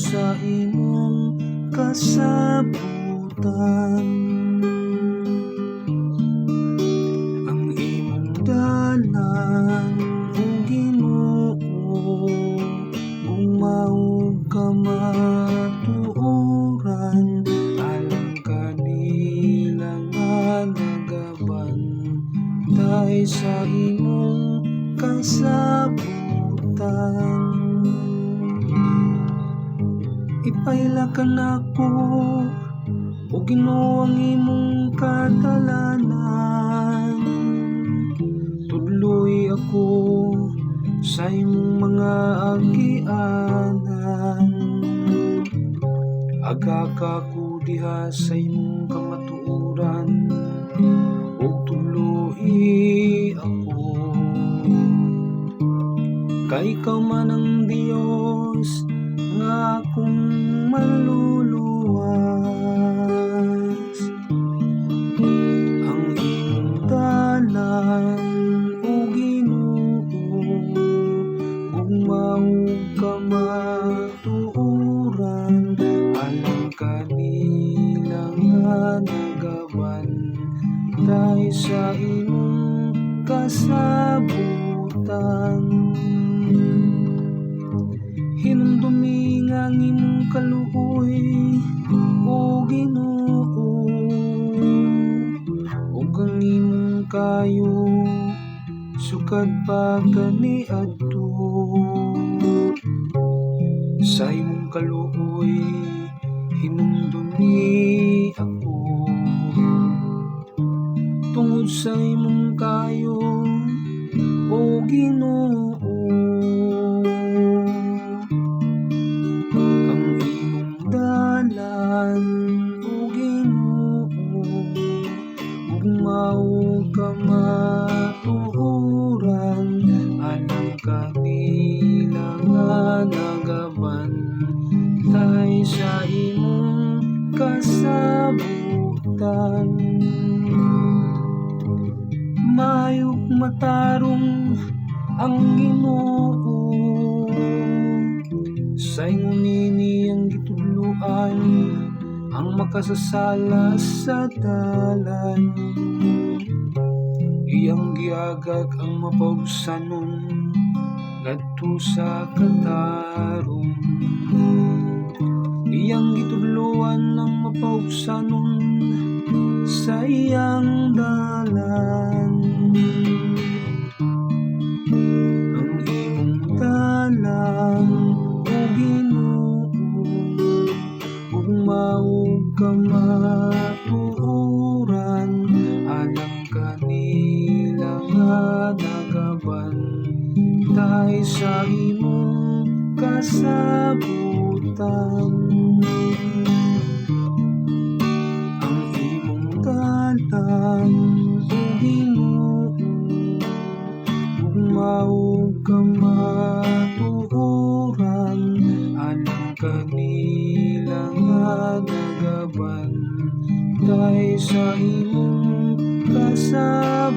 sa imong kasabutan. Ang imong dalan, o Ginoo, gugma ug kamatuoran, alang kanila nga nagabantay sa imong kasabutan. Ipaila kanako, o Ginoo, ang imong kadalanan. Tudloi ako sa imong mga agianan. Agaka ko diha sa imong kamatuoran ug tudloi ako. Kay ikaw man ang Dios nga akong manluluwas. Ang imong dalan, o Ginoo, gugma ug kamatuoran, alang kanila nga nagabantay sa imong kasabutan. Hinumdumi nga ang imong kaluoy, o Ginoo, ug ang imong kaayo sukad pa kaniadto. Sa imong kaluoy hinumdumi ako, tungod sa imong kaayo, o Ginoo. Ang imong dalan, o Ginoo, gugma ug kamatuoran, alang kanila nga nagabantay sa imong kasabutan. Maayo ug matarong ang Ginoo, sa ingon niini iyang gitudloan ang makasasala sa dalan. Iyang giagak ang mapaubsanon ngadto sa katarong. Iyang gitudloan ang mapaubsanon sa iyang dalan. Ang imong dalan, o Ginoo, gugma ug kamatuoran, alang kanila nga nagabantay sa imong kasabutan. Ang imong dalan, o Ginoo, gugma ug kamatuoran, alang kanila nga nagabantay sa imong kasabutan.